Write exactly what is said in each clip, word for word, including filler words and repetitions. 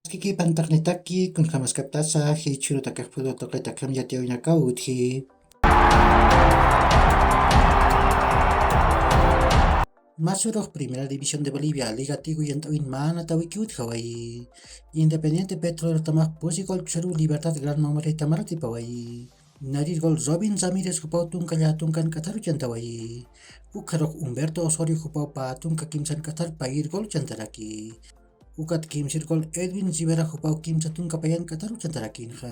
Kiki pantaqnitaki, kunjamaskaptasa, jichhurutakax fútbol tuqitakham yatiyawinakaw utji. Masurux Primera División de Bolivia, Liga Tigo yant'awin mana tawiki utjawayi. Independiente Petrolero tamax pusi gol ch'usaru Libertad Gran Mamoré tamaratipaway. Narir gol Robin Ramírez jupaw tunka llätunkan k'atharu chantawayi. Ukharux Humberto Osorio jupaw pä tunka kimsan k'athar payir gol chantaraki. Ukat kimsir gol Edwin Rivera jupaw kimsa tunka payan k'atharu chantarakinxa.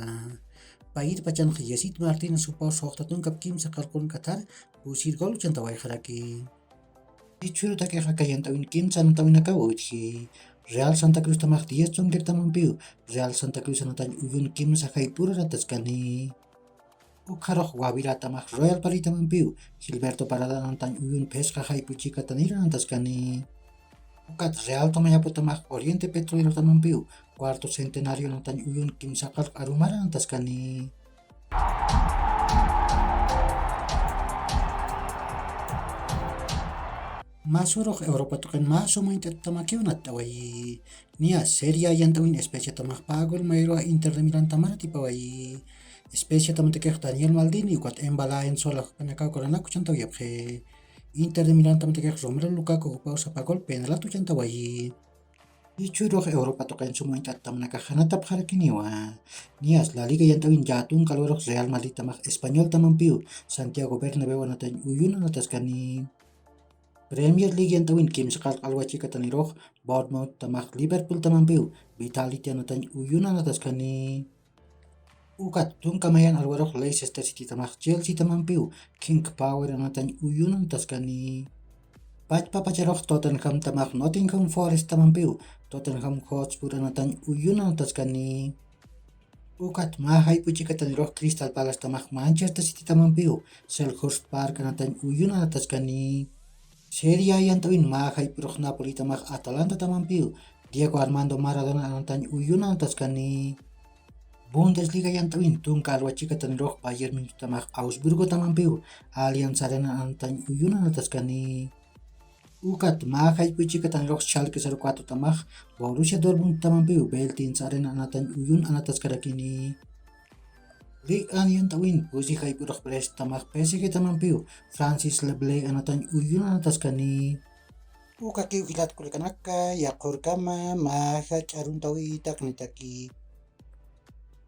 Payir pachanx Yesit Martínez jupaw suxta tunkap kimsa qalqun k'athar pusir gol chantawayxaraki. Jichhürutakixa kayant'awin kimsa anatawinakaw utji. Real Santa Cruz tamax diez tunka tamampiw, Real Santa Cruz anatañ uyun kimsa jayp'ur anataskani. Ukharux Guavirä tamax Royal Paritamampiw, Gilberto Parada anatañ uyun phisqa jayp'u chika tanir anataskani. Ukat Real Tomayapo tamax Oriente Petrolero tamampiw, Cuarto Centenario anatañ uyun kimsa qalq arumar anataskani. Masurux Europa tuqin mä suma yant'at tamakiw natt'awayi. Niya Seria yant'awin Spezia tamax pä gol mayruwa Inter de Milán tamaratipaway. Spezia tamatakix Daniel Maldini ukat Embala Enzola jupanakaw golanak uchantawayapxi. Inter de Milán tamatakix Romelu Lukaku jupaw sapa gol penalatu uchantaway. Jichhürux Europa tuqin suma yant'at tamanakax janatapxarakiniwa. Niyas La Liga yant'awin llätunka alwarux Real Madrid tamax Español tamampiw, Santiago Bernabéu anatañ uyun anataskani. Premier League yant'awin kimsa qalq alwa chika tanirux, Bournemouth tamax Liverpool tamampiw, Vitality anatañ uyun anataskani. Ukat tunka mayan alwarux Leicester City tamax Chelsea tamampiw, King Power anatañ uyun anataskani. Pachpa pacharux Tottenham tamax Nottingham Forest tamampiw, Tottenham Hotspur anatañ uyun anataskani. Ukat mä jayp'u chika tanirux Crystal Palace tamax Manchester City tamampiw, Selhurst Park anatañ uyun anataskani. Seria yant'awin mä jayp'urux Napoli tamax Atalanta tamampiw, Diego Armando Maradona anatañ uyun anataskani. Bundesliga yant'awin tunka alwa chika tanirux Bayern Munich tamax Augsburgo tamampiw, Allianz Arena anatañ uyun anataskani. Ukat mä jayp'u chika tanirux Schalke cero cuatro tamax Borussia Dortmund tamampiw, Veltins Arena anatañ uyun anataskarakini. Ligue uno yant'awin pusi jayp'urux Brest tamax P S G tamampiw, Francis Leblay anatañ uyun anataskani. Ukakiw jilat kullakanaka, yaqhurkama mä jach'a aruntawitaqnitaki.